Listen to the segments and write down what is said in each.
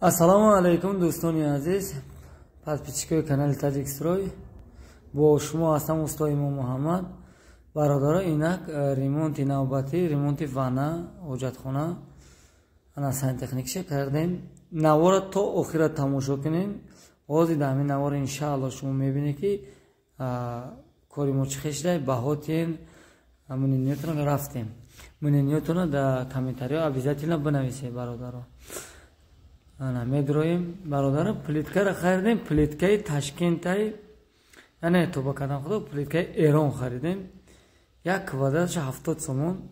Ассалому алайкум, дӯстони азиз, подписчикои канали Таҷикстрой. Бо шумо ҳастам устои Имом Муҳаммад. Бародаро, инак ремонти навбатӣ, ремонти ванна, ҳоҷатхона, ана сантехникша кардем. Навора то охира тамошо кунем. Ҳозир дар ҳамин навор, иншаалло, шумо мебинед, ки кори мо чӣ хел шуда. Баҳотен, мнениятонро рафтем. Мнениятонро дар комментариҳо обязательно бинависед, бародаро. Ана медроем, бародаро. Плиткаро харидем, плиткаи Ташкентай, яъне, тоба кардам худо, плиткаи Эрон харидем. Як квадратша 70 сомон.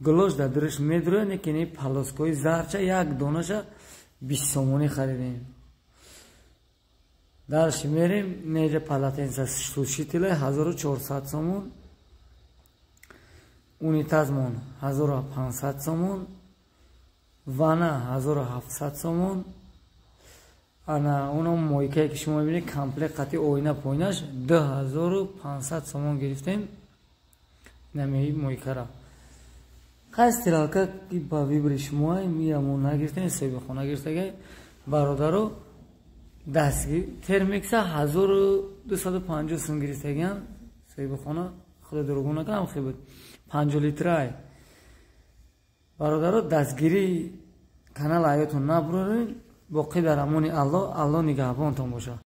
Глош дар дуриш медроя, некини полоскои зарча як донаша 20 сомонӣ харидем. Дальше мерем. Неҷа полотенцесушителе 1400 сомон, унитазмон 1500 сомон, ванна 1700 сомон. Ана оно мойкае, ки шумо мебинед, комплект қати оина пойнаш 2500 сомон гирифтем. Нами мойкара хай, стиралка ба выбори шумо, миямо нагирифтем, соҳибихона гирифтага. Бародаро, дастги термикса 1250 сом гирифтагиам соҳибихона, худо дурӯғ накунам, хел буд, 50 литрай. Бародаро, дастгирии канал ҳаётон набуроред. Боқӣ дар амони Аллоҳ. Аллоҳ нигаҳбонтон бошад.